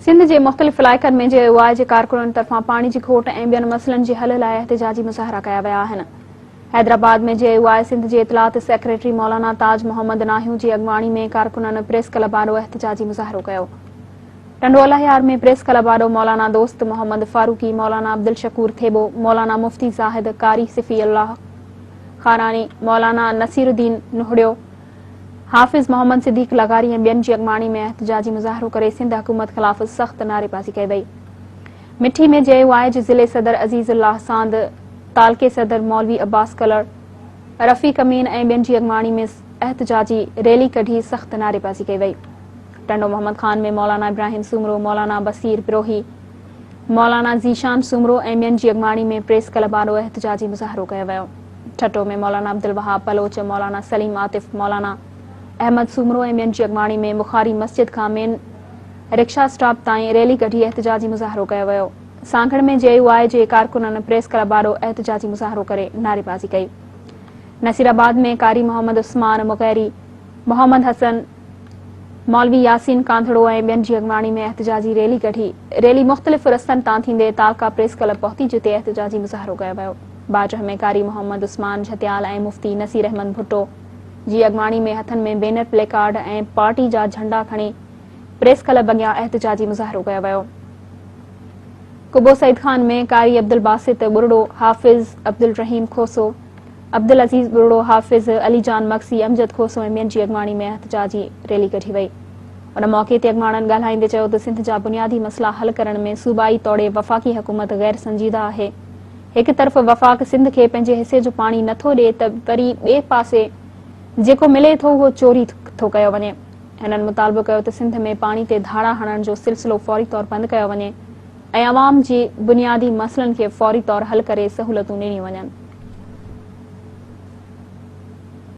سنڌ جي مختلف علائقن ۾ جي يو آء جي ڪارڪنن طرفان پاڻي جي کوٽ ۽ ٻين مسئلن جي حل لاء احتجاجي مظاهرا ڪيا ويا آهن. حيدرآباد ۾ جي يو آء سنڌ جي اطلاعات سيڪريٽري مولانا تاج محمد ناهيون جي اڳواڻي ۾ ڪارڪنن پريس ڪلب آڏو احتجاجي مظاهرو ڪيو. ٽنڊو الهيار ۾ پريس ڪلب آڏو مولانا دوست محمد فاروقي، مولانا عبدالشڪور ٿيٻو، مولانا مفتي زاهد، قاري صفي الله خاراني، مولانا نصير الدين نهڙيو، حافظ محمد صديق لغاري ۽ ٻين جي اڳواڻي ۾ احتجاجي مظاهرو ڪري سنڌ حڪومت خلاف سخت نعريبازي ڪئي وئي. مٺي ۾ جي يو آء جي ضلعي صدر عزيز الله ساند، تعلقي صدر مولوي عباس ڪلڙ، رفيق امين ۽ ٻين جي اڳواڻي ۾ احتجاجي ريلي ڪڍي سخت نعريبازي ڪئي وئي. ٽنڊو محمد خان ۾ مولانا ابراهيم سومرو، مولانا بصير بروهي، مولانا ذيشان سومرو ۽ ٻين جي اڳواڻي ۾ پريس ڪلب آڏو احتجاجي مظاهرو ڪيو ويو. ٺٽو ۾ مولانا عبدالوهاب بلوچ، مولانا سليم عاطف، مولانا احمد سومرو ۽ ٻين جي اڳواڻي ۾ بخاري مسجد کان مين رڪشا اسٽاپ تائين ريلي ڪڍي احتجاجي مظاهرو ڪيو ويو. سانگهڙ ۾ جي يو آء جي ڪارڪنن پريس ڪلب آڏو احتجاجي مظاهرو ڪري نعريبازي ڪئي. نصيرآباد ۾ قاري محمد عثمان مغيري، محمد حسن، مولوي ياسين ڪانڌڙو ۽ ٻين جي اڳواڻي ۾ احتجاجي ريلي ڪڍي. ريلي مختلف رستن تان ٿيندي تعلقه پريس ڪلب پهتي جتي احتجاجي مظاهرو ڪيو ويو. باجه ۾ قاري محمد عثمان جهتيال ۽ مفتي نصير احمد ڀٽو جي اڳواڻي ۾ هٿن ۾ بينر پلي ڪارڊ ۽ پارٽي جا جهنڊا کڻي پريس ڪلب اڳيان احتجاجي مظاهرو ڪيو ويو. قبو سعيد خان ۾ قاري عبدالباسط ٻرڙو، حافظ عبدالرحيم کوسو، عبدالعزيز ٻرڙو، حافظ علي جان مگسي، امجد کوسو ۽ ٻين جي اڳواڻي ۾ احتجاجي ريلي ڪڍي وئي. ان موقعي تي اڳواڻن ڳالهائيندي چيو ته سنڌ جا بنيادي مسئلا حل ڪرڻ ۾ صوبائي توڙي وفاقي حڪومت غير سنجيده آهي. هڪ طرف وفاق سنڌ کي پنهنجي حصي جو پاڻي نه ٿو ڏئي ته وري ٻئي پاسي جيڪو ملي ٿو اهو چوري ٿو ڪيو وڃي. هنن مطالبو ڪيو ته سنڌ ۾ پاڻي تي ڌاڙا هڻڻ جو سلسلو فوري طور بند ڪيو وڃي ۽ عوام جي بنيادي مسئلن کي فوري طور حل ڪري سهولتون ڏنيون وڃن.